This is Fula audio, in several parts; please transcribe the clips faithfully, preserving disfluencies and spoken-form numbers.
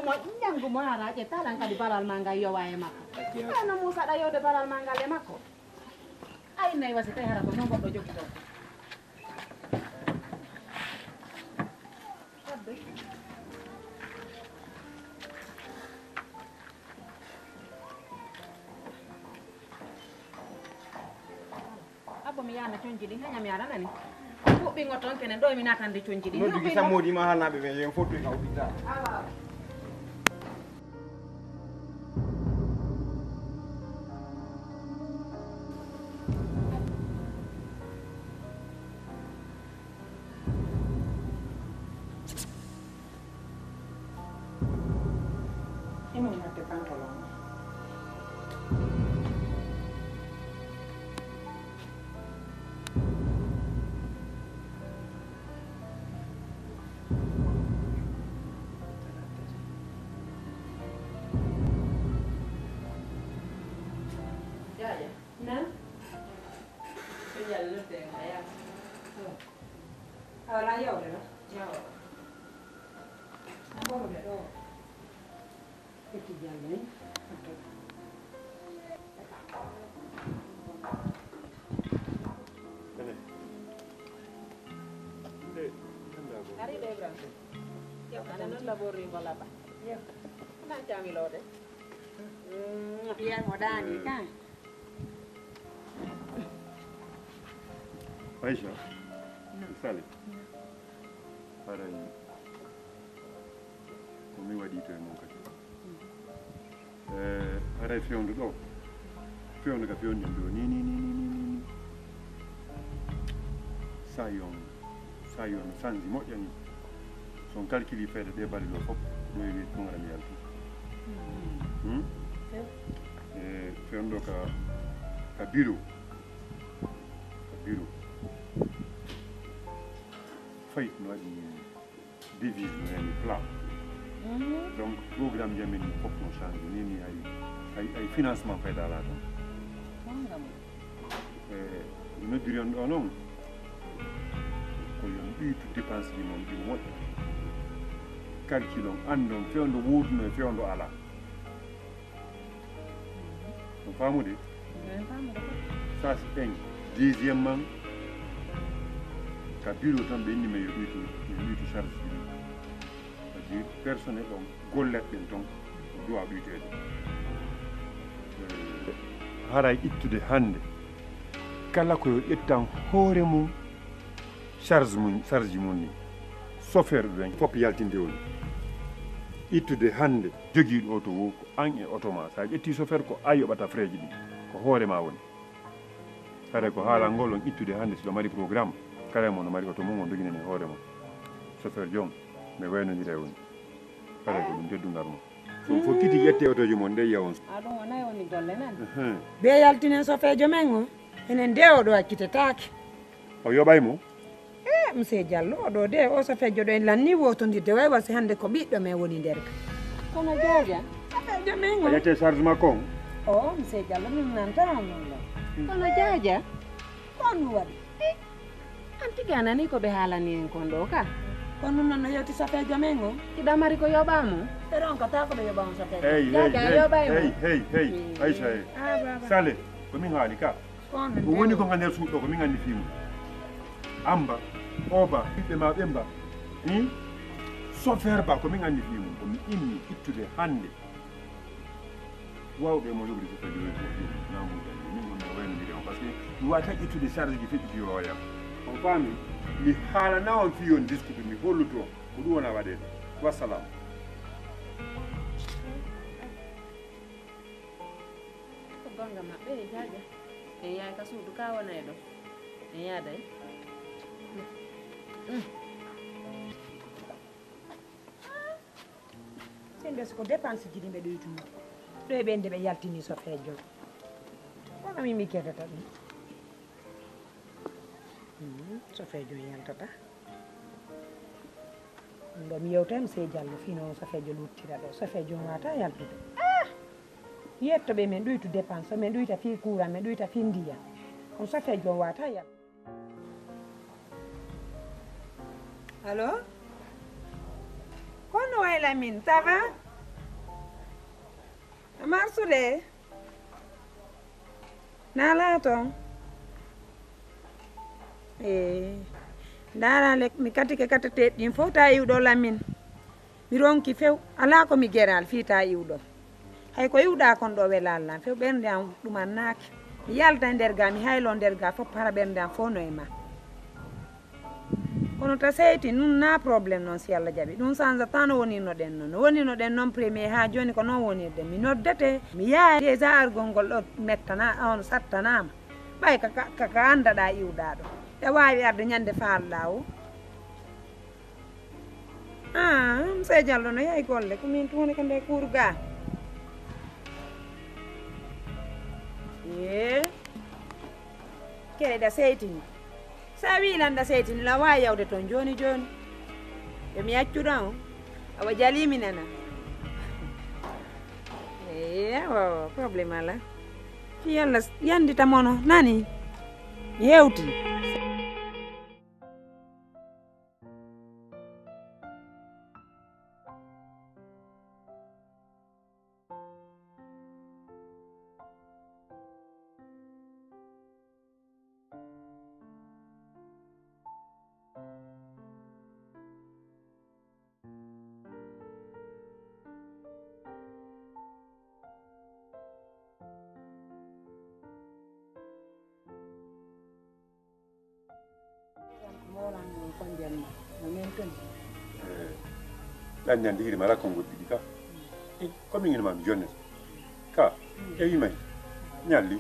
Mo ƴanngu mo ara ƴettalan kadi balal ma ngal yowa e makko. Ay no Muusa ɗa yewde balal ma ngal e makko. Ay nay wasi tawi hara ko noon goɗɗo jogitoo. Abbo mi yaana conji ɗi, haña mi yaana nani. Kuɓɓi ngo toon kenen ɗo mi naatande conji ɗi. Noddu ki sammoodi ma haalnaaɓe ɓe, yen fottoy ka hôpital. Awa. Imo natte pantalon. Yaya. Na? Ko Yalla nodde en a yaasi. A wala yawde la? Yawa. A ɓorude ɗo. Ƴetti Diallo en. Ari de Ibrahim. Yo, ana noon labour ringo laba. Yo. Na camilode. Piyango ɗaani ka. Aïcha, Sali, haray ko mi waɗi to e mon kadi. Eh, haray fewndo ɗo, fewndo ka fewndo ɗo, ni, ni, ni. Sayon, sayon sanji moƴƴani. So on calculi feede ɗe balɗe ɗo fof, ɗo e weeti ɗum ara mi yalti. Hmm? E fewndo ka, ka bureau. Ka bureau. Fayi no waɗi devise no yani plan. Donc programme jamin fof no change ni ni ay ay ay financement fayda ala tan. Eh, noddiri on ɗo noon ko yon ɓiytu dépense ji mon ɗi moƴƴa. Calcul on anndon fewndo wooduno e fewndo alaa. On faamude? Eɗen faamude ko. Ça c'est un. Deuxièmement, ka bureau tan ɓe inni men yo ɓiytu, yo ɓiytu charge ji ɗi. C'est-à-dire personnel on gollet ɗen ton ko duwa ɓiyteede. Haray ittude hannde kala ko yo ƴettan hoore mum charge mum, charge mum ni. Chauffeur ɓe ɓen fof yaltinde on. Ittude hannde jogiiɗo oto wo ko an e oto ma. Sa ƴetti chauffeur ko a yoɓata frais ji ɗi. Ko hoore ma woni. Kare ko haalangol on ittude hannde si ɗo mari programme. Kala e mon no mari oto mum on doginani hoore mum. Chauffeur joom, mi waynondira e on. Kare ko ɗum teddungal mum. So on fokkiti ƴette otoji mon ɗe yiya on. A ɗum wona e woni golle nan. Ehe. Ɓe yaltinen chauffeur joom en o. Enen de oɗo accitetaake. O yoɓay mo? Eh, monsieur Diallo, oɗo de o chauffeur joɗo en lanni wotondirde way wasi hannde ko ɓiɗɗo men woni nder ka. Kono Jaaja. Chauffeur joom en o. A ƴette charge makko on? O, monsieur Diallo, min nanta on non. Kono Jaaja. Ko on waɗi? An tigi a nanii ko ɓe haalani en kon ɗoo ka? Kono noon no yewti chauffeur joom en o? Hiɗa mari ko yoɓaa mo? Ɓe ronkata ko ɓe yoɓa on chauffeur. Hey, hey, Jaaja, hey, yoɓay mo. Hey, hey, hey, Aïcha, hey. Ah, baba. Sale, ko min haali ka? Ko on o woni ko ka nder suuɗo ɗo, ko min anndi fii mum. Amba, Oba, ɓiɓɓe ma ɓe mba. Hmm? Chauffeur ba, ko min anndi fii mum. Ko mi inni ittude hannde. Wawɓe mo yoɓri ko kadi woni ko ɗum na mbuɗa ni min woni wayno mbiɗen on parce que mi wata ƴettude charge ji feƴƴuɗi hoore am. On faami? Mi haalana on fii on diskutu mi hollutu on ko ɗum wona waɗeede. Wassalam. Ko gonga maɓɓe e jaaja. En yaay ka suudu ka wona e ɗo. En yaaday. Sen ɓe ko dépense ji ɗi ɓe ɗoytumi ɗo e ɓen nde ɓe yaltini chauffeur joom. Kono min mi kedata ɗum. Hmm, chauffeur joom yaltata. Ɗum ɗo mi yewta e monsieur Diallo fino on chauffeur joom luttira ɗo chauffeur joom wata yaltude. Ah! Yetto ɓe men ɗoytu dépense men ɗoyta fii courant men ɗoyta fii ndiyam. On chauffeur joom wata yaltude. Allo? Kono Wayla min, ça va? Marsude. Naalaa toon. Ee. Ndaara le, mi katike kateteeɗi ɗin fof ta iwɗo lamin. Mi ronki few. Alaa ko mi geral fii ta iwɗo. Hay ko iwɗa kon ɗo welaali lan. Few ɓernde am ɗumannaaki. Mi yalta e nder ga, mi haylo nder ga fof, hara ɓernde am fof no e ma. Kono ta seyti, nun na problème non si Alla jaɓi. Ɗum sanza tan no wonirnoɗen non. No wonirnoɗen non premier haa jooni ko non wonirde. Mi noddete, mi yaha déjà argol ngol ɗo mettana, on sattanaama. Ɓay ka, ka, ka, ka anndaɗa iwɗa ɗo. Ɗa waawi arde ñande faalɗa o. Ah, Monsieur Diallo no yahi golle, ko min tun woni ka nder cour ga. Ee, kere ɗa seytini. Sa wi lan ɗa seytini, la waawi yawde toon jooni jooni. Yo mi accu ɗon, awa jalii mi nana. Ee, awa, awa, problème alaa. Fii Alla yandita mono, nani? Mi hewti. Ɗan ñande hiɗe mara konngol ɗiɗi ka. E, ko min ina ma mi jonnete. Ka, e yimay. Ñalli.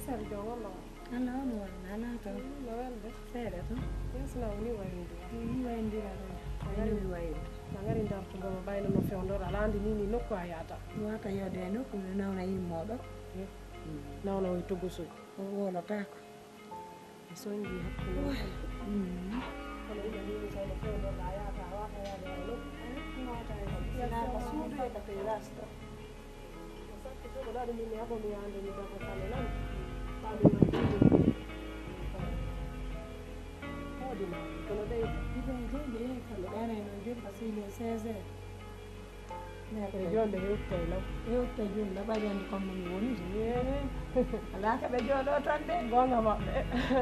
Sali Joom, walla walla. Alla on walla, alaa tan. No welde? Seeɗa tan. Yeeso na woni wayrude. Ni wayndira ɗum. A ngari mi wayru. A ngari dartugol mo ɓayno no fewndor, alaa andi ni, ni nokku a yaata. Wata yode nokku mi nawna yimmoɗo. Nawna o e togosoy. O wolotaako. Mi soñji hakkunde. Mm. Kono yimɓe mbimi tawi no fewndo ka yaata, a wata yaade hay nokku. Ay, mi wata hay nokku. Yalta ka suudu e ka terrasse ɗo. Ko sakko to ko ɗaɗi min mi haɓo mi yaande mi dago kame lan. Ɓaami ma jiidu. Hoodi ma, kono ɓe. Ibe jeeɗi e kala ɗaanay noon joni ka silo seize heures. E jooni ɓe hewtitay law. Hewtitay jooni, laɓa jannde comme no mi woni. Alaa ka ɓe jooɗoo tan de. Goonga maɓɓe.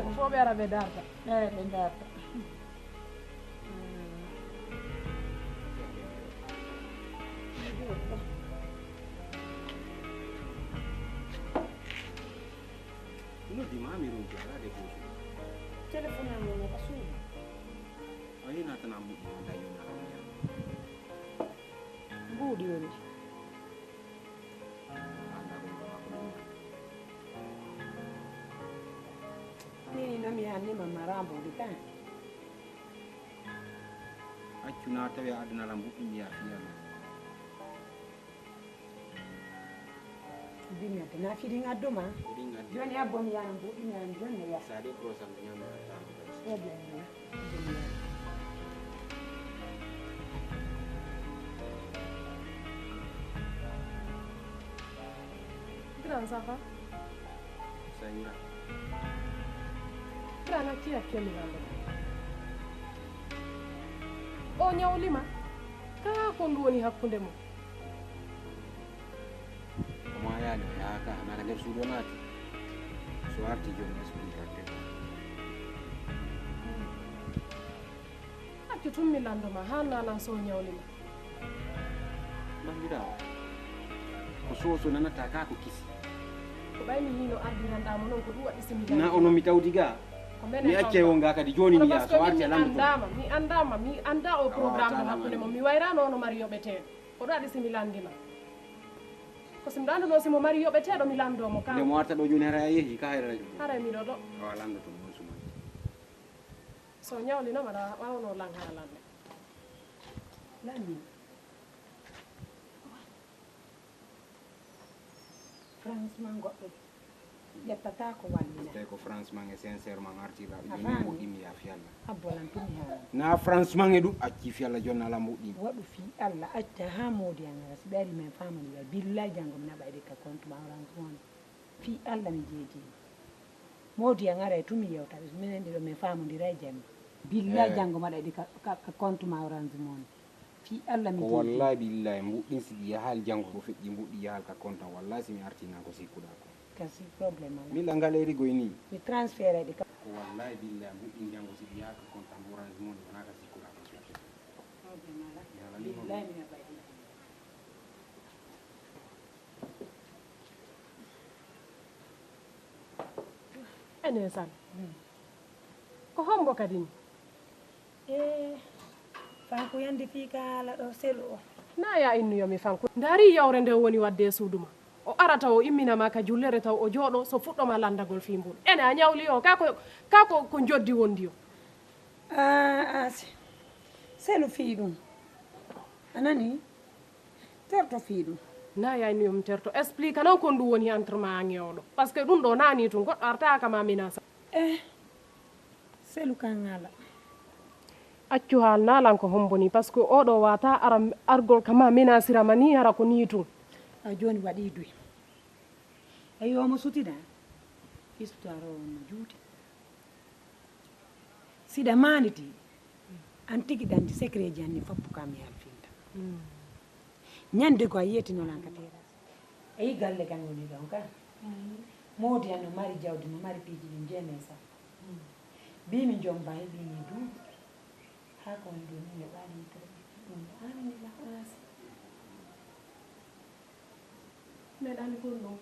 Ko fof ɓe ara ɓe darta. Eey, ɓe darta. Noddi ma mi ronki alaa de gooto. Téléphone am o ka suudu. A yina tan a moƴƴi ma dañi na. Mbuuɗi woni. Ni no mi hanni ma mara mbuuɗi kan. Accu na tawi aduna la mbuuɗi mi ya fiya. Bimi aduna firi ngaddu ma. Firi ngaddu. Joni abbo mi yana mbuuɗi mi an joni ya. Sa de prosa mi nyama. Eey, joni. Grand, ça va? Sayra. Grand, a kiya kemi lando. O ñawlima? Ka ko ndu woni hakkunde mo? Omo ayaani o yaaka, hana ka nder suudu o naati. So arti jooni expliquer. Accu tun mi lanndo ma, haa naanan so o ñawli ma. Banndiraawo, ko soso nanata ka ko kisi. Ko ɓay mi yiino ardiranɗaa mo noon, ko ɗum waɗi si mi lanndi ma. Na onon mi tawdi ga. Ko menen mi accay wonga kadi jooni mi yaha so arti a lanndotoo. Anndama mi anndama mi annda o programme mo hakkunde mo mi wayrano ono mari yoɓeteeɗo. Ko ɗo aɗa si mi lanndima. Ko si mi ɗo annduno si mo mari yoɓeteeɗo mi lanndo mo ka. Nde mo arta ɗo jooni hara a yehi ka hayra radio. Haray miɗo ɗo. Awa lanndoto mo on suman. So ñawlinoma ɗa ɓawno lan hara lannde. Lanni. Franchement goɗɗo ƴettata ko wallina. Tawi ko franchement e sincèrement artira. A jooni faami? Mbuɗɗimi ya fi Allah. Abbolan tumi ha. Na franchement e ɗum acci fi Allah jonna ala mbuɗɗimi. Waɗu fi Allah acca ha modi an ara si ɓe ari men famani ya billahi jango mi naɓa e ka compte ma orange money. Fi Allah mi jeejima. Modi an ara e tumi yewta ɓe minen ɗiɗo men famodira e jamma. Billahi jango maɗa e ka, ka, ka compte ma orange money. Fi Allah mi ko jeeji. Wallahi billahi mbuɗɗin siɗi yahal janngo ko feƴƴi mbuɗɗi yahal ka compte am wallahi si mi artina ko sikkuɗa ko. Kasi problème ala. Mila ngal eri goy ni. Mi transféré ɗi ka. Ko wallahi billahi mbuɗɗin janngo siɗi yahal ka compte am orange money wona ka sikkuɗa ko. Problème ala. Yala ni mo. Billahi mi heɓay ɗi. Ene sal. Ko hombo kadi ni? E fanko yandi fii ka haala ɗo selu o. Na ya innuyomi fanko. Ndaari yawre nde woni wadde e suudu ma. O arata o imminama ka jullere taw o jooɗo so fuɗɗoma lanndagol fii mbuɗu. Ene a ñawli o ka ko ka ko ko njoddi wondi o. A asi selu fii ɗum. A nani? Terto fii ɗum. Na ya innuyomi terto explique non kon ɗum woni entre ma an e oɗo parce que ɗum ɗo nani tun goɗɗo arta kama minasa. Eh. Selu kan ŋala. Accu haal naalan ko hombo ni parce que oɗo wata ara argol kama menasira ma ni hara ko ni tun. A joni waɗi duy. Ayi omo sutida. Histoire o no juuti. Siɗa maanditi an tigi ɗanti secret ji anni foppu kam yalfinta. Ñande ko a yetinolan ka terrasse. Eyi galle kan woni ɗon ka. Moodi an no mari jawdi no mari piiji ɗin jene sa. Bimi jomba heɓini duuɓi. Ha ko woni ɗo ni yoɓani crédit ɗum anni la ansi. Meɗa anndi kon ɗon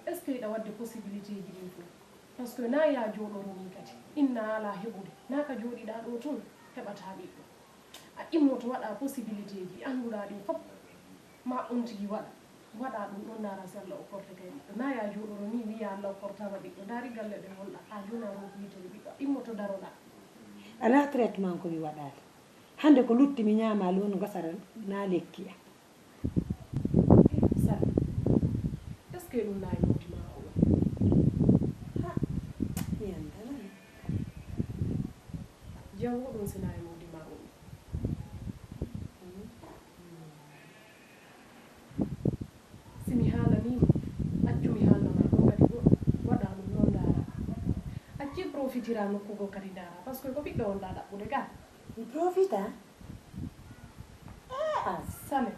est ce que hiɗa waɗde possibilité ji ɗin fof parce que na ya jooɗoro ni kadi inna ala heɓude na ka jooɗiɗa ɗo tun heɓata ɓiɗɗo. A immoto waɗa possibilité ji annduɗa ɗin fof ma on tigi waɗa waɗa ɗum ɗon ndaara si allah o korte kay ɓiɗɗo na ya jooɗoro ni wiya allah o kortama ɓiɗɗo ndaari galle ɗe ngonɗa ha joni a ronku yitede ɓiɗɗo a immoto daroɗa. Ala traitement ko mi waɗata hande ko lutti mi ñaama lon gasara na lekki am. Sali, est ce que ɗum nayi modi ma o? Ha, mi anndana. Jawo ɗum si nayi modi ma o. Si mi haalaniima, accu mi haalnama ɗum kadi goɗɗo, waɗa ɗum noon ndaara. Acci profitira nokku goo kadi ndaara, parce que ko ɓiɗɗo wonɗa ɗaɓɓude ga. Mi profita? Ah, Sale,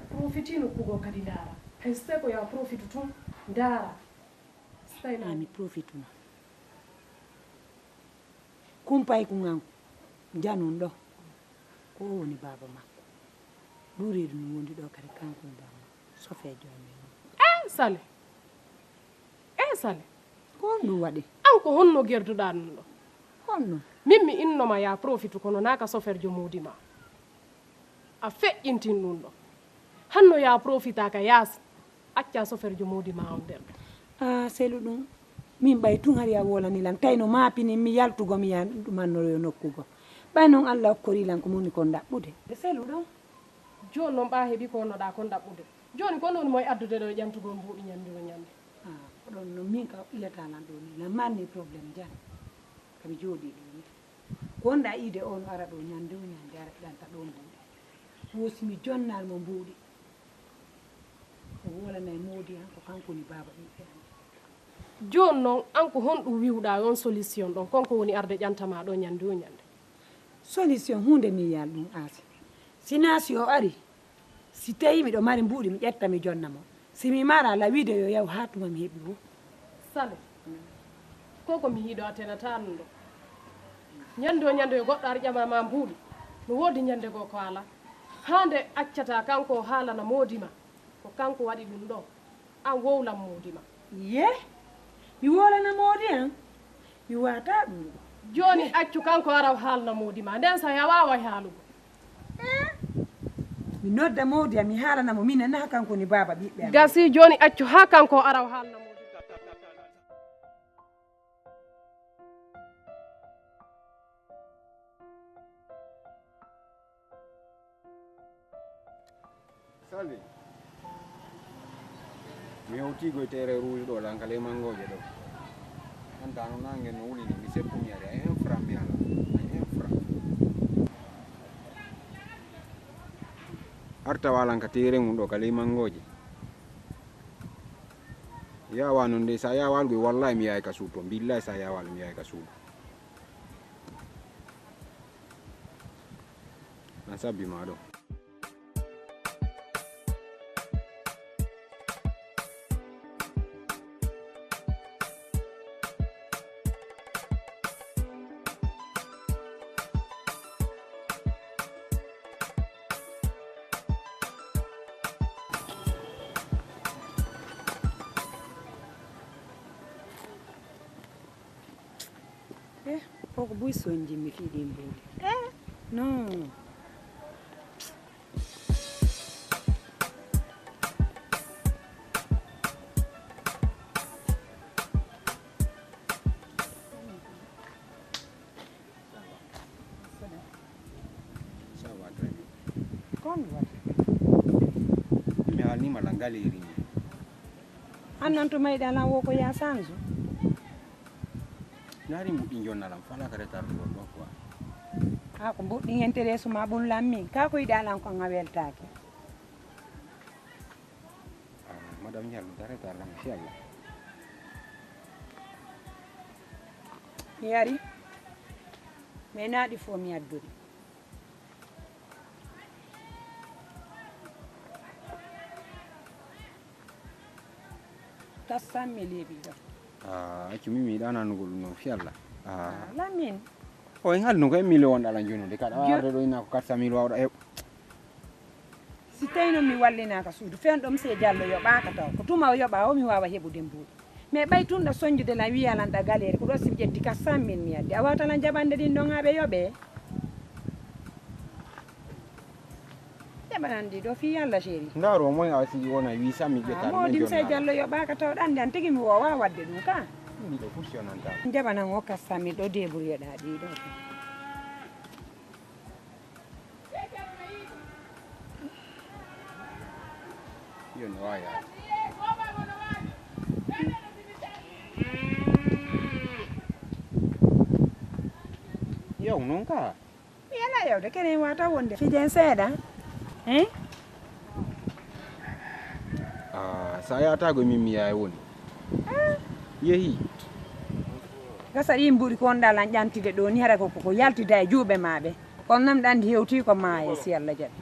profiti nokku goo kadi ndaara. Hay so tawi ko ya profitu tun, ndaara. So tawi na mi profituma. Kumpay kun an janun ɗo ko o woni baaba makko. Ɗum reedu no wondi ɗo kadi kanko e baaba makko. Sofeejo amen o. Eh, Sale. Eh, Sale. Ko honɗum waɗi? An ko honno gerduɗaa ɗum ɗo? Honno? Min mi innoma ya profitu kono naa ka soferjo moodi ma. A feƴƴintin ɗum ɗo. Hanno ya profita ka yaasi. Acca soferjo moodi ma on nder ɗo. Ah, selu ɗum. Min ɓay tun hari a wolani lan. Tawi no maapinin mi yaltugo mi yaha ɗumannoyo nokkugo. Ɓay non Allah okkori lan ko moni kon ɗaɓɓude. Ɓe selu ɗon. Jooni non ɓaa heɓi ko wonnoɗaa kon ɗaɓɓude. Jooni ko non moye addude ɗo e ƴantugol mbuuɗi ñande o ñande. Ah, ko ɗon non min ka ɓilata lan ɗo ni. Lan manni problème jan. Kami jooɗi ɗo ni. Ko wonɗa iide o no ara ɗo ñande o ñande ara ƴanta ɗo mbuuɗi. Woosi mi jonnal mo mbuuɗi. O wolana e moodi an ko kanko woni baaba ɓiɓɓe an. Jooni non an ko honɗum wiwɗaa on solution ɗon kon ko woni arde ƴanta ma ɗo ñande o ñande? Solution huunde mi yiyal ɗum aasi. Si naa si o ari, si tawi miɗo mari mbuuɗi mi ƴetta mi jonna mo. Si mi mara la wiide yo yaw haa tuma mi heɓi wo. Sale, ko ko mi hiiɗo a tenata ɗum ɗo. Ñande o ñande yo goɗɗo ar ƴama ma mbuuɗi. No woodi ñande goo ko ala. Haa nde accata kanko o haalana moodi ma. Ko kanko waɗi ɗum ɗo. An wowlan moodi ma. Ye? Mi wolana moodi an? Mi waata ɗum ɗo. Jooni accu kanko ara o haalna moodi ma. Nden sa a waaway haalugo. Eh? Mi nodda moodi am, mi haalana mo, min nana kanko ni baaba ɓiɓɓe am. Gasi jooni accu haa kanko ara o haalna moodi ma. Sali, mi hewtigo e tere rouge ɗo, lan ka ley mangooje ɗo. An tano nange no wuli ni, mi seppu mi ari, ay un franc mi ala, ay un franc. Arta walan ka tere mum ɗo, ka ley mangooje. Yawa non de, sa yawa algo, wallahi mi yahay ka suudu, billahi sa yawa mi yahay ka suudu. An sabbi ma ɗo. Eh, koko buy sonjimmi fii ɗin mbuuɗi. Eh, non. Ça va très bien. Kon waɗi? Mi haalnima la galeri ni. An non to mayɗa lan wo ko ya sanzu. Nari mbuɗɗi jonna lan fala ka retard ɗo ɗo quoi. Ha ko mbuɗɗi intéresse ma ɓun lammi. Ka ko yiɗa lan kon a weltaki. Ah, madame Diallo, ka retard lan, inchallah. Mi yari. Mais naɗi fo mi addori. Quatre cent mille yeɓi ɗo. Ah, accu mi mi yiɗa nanugol ɗum noon, fi Allah. Ah. Ah, Lamin. O en haalno ko un million wonɗo ala jonude kaɗa. Jo- arde ɗo ina ko quatre cent mille wawɗa heɓ. Si tawi noon mi wallinaaka suudu, fewndo ɗo monsieur Diallo yoɓaaka taw. Ko tuma o yoɓa o mi waawa heɓude mbuuɗi. Mais ɓay tun ɗa sonjude lan wiya lan ɗa galeeri, ko ɗo si mi ƴetti quatre cent mille mi addi. A waawata lan jaɓande ɗin ɗon haa ɓe yoɓe. Jaɓanan ɗi ɗo fii Yalla chéri. Ndaaro moy a si wona huit cent mille ƴetta. Ah, moodi monsieur Diallo yoɓaaka taw ɗan ɗan tigi mi woowa wadde ɗum ka. Miɗo fusionanta. Jaɓanan o quatre cent mille ɗo débrouiller ɗa ɗi ɗo. Yo no waawi yaade. Yow noon ka. Mi alaa yawde kene wata wonde. Fijen seeɗa. Hein? Ah, sa yatago min mi yaay woni. Ah. Yehi. Gasa ɗi mbuɗi ko wonɗa lan ƴantide ɗo ni hara ko ko yaltida e juuɓe maɓe. Kono nam ɗandi hewti ko maaye si Allah jaɓi.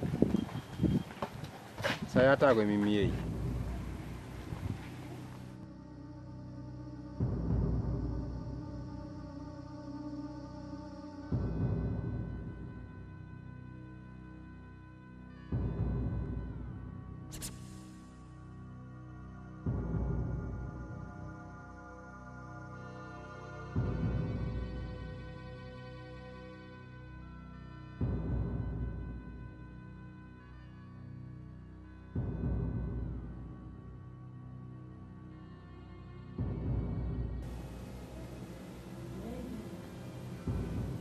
Sa yatago min mi yehi.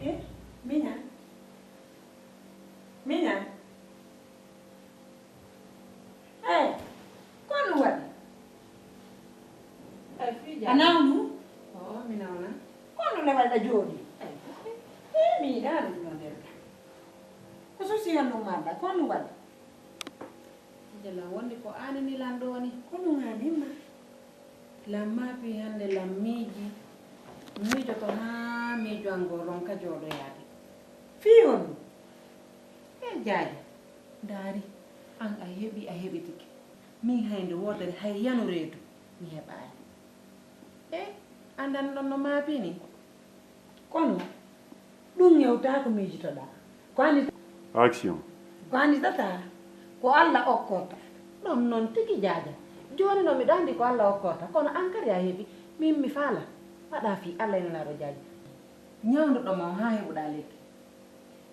Eh, miña. Miña. Eh, ko ɗum waɗi? Ay, fii a jam. Nawnu? Oo, mi nawna. Ko ɗum le waɗa jooɗi? Ay, eh, mi yiɗaa ɗum no nelda. Ko susi hannun maɗa, ko ɗum waɗi? Nde lan wondi ko aanini lan ɗoo ni. Ko ɗum aanin ma? Lan maapi hannde lan miiji, miijoto haa miijo an ngoo ronka jooɗoyaade. Fii honɗum? E jaaja, ndaari, an a heɓi, a heɓitike. Min hay nde wootere hay yano reedu mi heɓaali. E, anndan ɗon no maapi ni? Kono ɗum hewtaa ko miijitoɗaa. Ko anndi Action. Ko annditataa ko Alla okkota. Ɗon noon tigi jaaja. Jooni noon miɗo anndi ko Alla okkota, kono an kadi a heɓi, min mi faala. Waɗa fii Alla e Nelaaɗo Jaaji. Ñawnduɗo ma on haa heɓuɗaa lekki.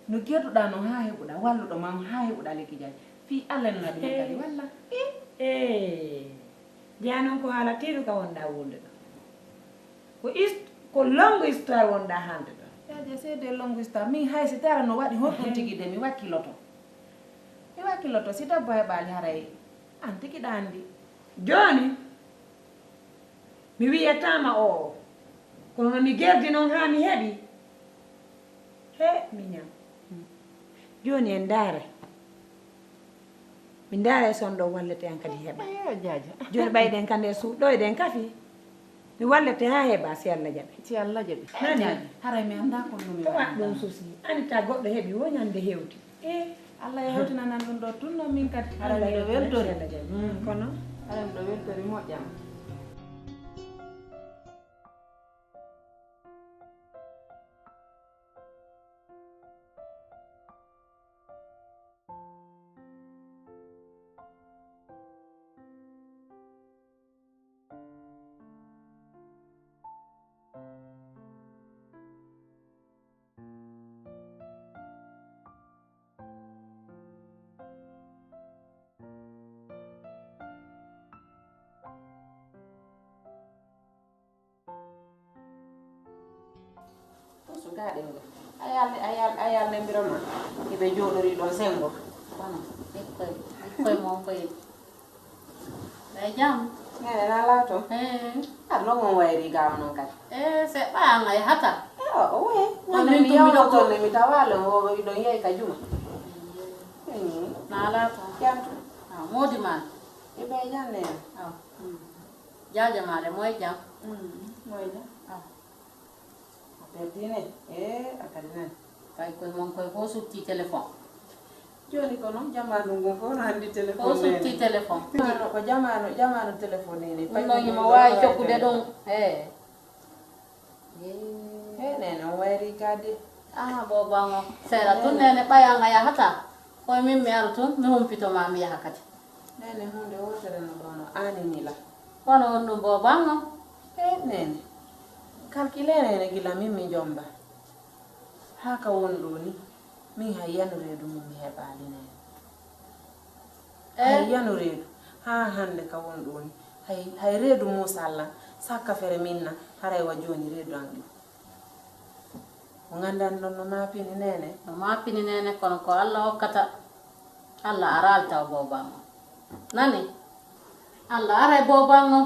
No gerduɗaa non haa heɓuɗaa, walluɗo ma on haa heɓuɗaa lekki Jaaji. Fii Alla e Nelaaɗo men kadi, walla? Eh, eh. Jeyaa non ko haala tiiɗuka wonɗaa wulde ɗo. Ko hist-, ko longue histoire wonɗaa haalde ɗo. Jaaji, c'est des longues histoires. Min hay si tara no waɗi honɗun tigi de, mi wakkiloto. Mi wakkiloto, si debbo heɓaali haray an tigi ɗa anndi. Jooni, mi wi'ataa ma oo, kono no mi gerdi non haa mi heɓi. He, miñam. Jooni en ndaara. Mi ndaara e son ɗo wallete an kadi heɓa. Ayo, Jaaja. Jooni ɓayɗen ka nder suuɗo, eɗen kafi. Mi wallete haa heɓa, si Alla jaɓi. Si Alla jaɓi. Nani? Jaaja, haray mi anndaa ko no mi waɗa ɗum suusi. Anita goɗɗo heɓi wo ñande hewti. Eh, Alla yo hewtinanan ɗum ɗo tun non min kadi. Haray miɗo weltori. Si Alla jaɓi. Mm, kono? Haray miɗo weltori moƴƴam. Sukaaɓe ngo. A yal, a yal, a yal nembiro ma. Iɓe jooɗori ɗon sengo. Kono, ɓikkoy, ɓikkoy mon koye. Ɓe jam. Nene na laato. Eh. Ar no mon wayri gawa non kadi. Eh, se ɓa an ay hata. Eh, o, o, we. Ko nane min mi tumi yawa ɗo ko. Tonne mi tawale o, o, iɗon yehi ka juma. Eh. Na laato. Jantu. Ah, modi ma. Iɓe janne. Ah. Mm. Jaaja maale, moy jam? Mm, moy jam. Ah. A perdine? Eh, a kadi nani. Kay koye mon koye fof sutti téléphone. Jooni ko noon, jamaanu ngun fof no anndi téléphone. Fof sutti téléphone. Jamaanu ko jamaanu, jamaanu téléphone ni. Ɗum noon himo waawi jokkude ɗum. Eh. Eh, nene, on wayri kadi. Ah, boobo an o. Seeɗa tun, nene, ɓay an a yahata. Koye min mi ara tun, mi humpito ma, mi yaha kadi. Nene, huunde wootere no ɗoon o aanini la. Kono on ɗum boobo an o. Eh, nene. Calcule nene gila min mi jomba. Haa ka won ɗoo ni, min hay yano reedu mum mi heɓaali nene. Eh? Hay yano reedu. Haa hannde ka won ɗoo ni, hay, hay reedu Muusa lan, sakka fere min na, haray wa jooni reedu an ɗum. Ko nganndan ɗon no maapini nene? No maapini nene, kono ko Alla hokkata. Alla araali taw boobo an o. Nani? Alla aray boobo an o.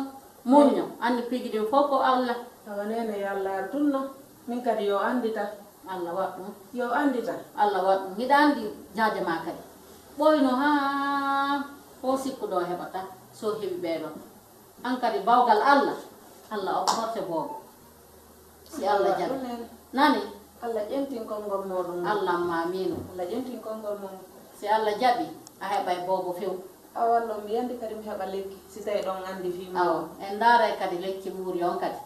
Muñño. Anndi piiji ɗin fof ko Alla. Awa nene yo Alla ar tun no. Min kadi yo anndita. Alla waɗ ɗum. Yo anndita. Alla waɗ ɗum. Hiɗa anndi jaaje ma kadi. Ɓooyno haa fof sikkuɗo o heɓata. So heɓi ɓee ɗon. An kadi bawgal Alla, Alla okkorte boobo. Si Alla jaɓi. Nani? Alla ƴentin konngol mooɗon. Alla ma miino. Alla ƴentin konngol mon. Si Alla jaɓi, a heɓay boobo few. Awa, Alla, mi yandi kadi mi heɓa lekki, si tawi ɗon anndi fii mum. Awa, en ndaaray kadi lekki muuri on kadi.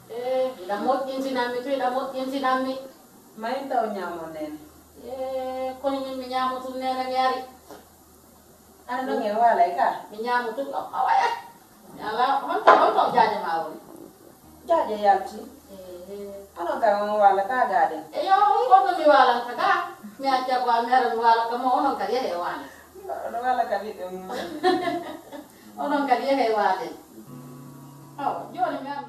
Eh, hiɗa moƴƴintinammi to, hiɗa moƴƴintinammi. Ma en taw ñaamon nene. Eh, kono min mi ñaamo tun nene mi ari. An ɗon en waalay ka? Mi ñaamo tun ɗo, awa eh. Mi ala, honto, honto jaaje ma woni? Jaaje yalti. Eh, eh. Ano ka on waala ka gaaden? E yo, on kono mi waalanta ka. Mi acca ko a mi ara mi waala ka mo, onon kadi yehe waala. Oɗo waala ka ɓiɓɓe mum. Onon kadi yehe waale. Awa, jooni mi ar-,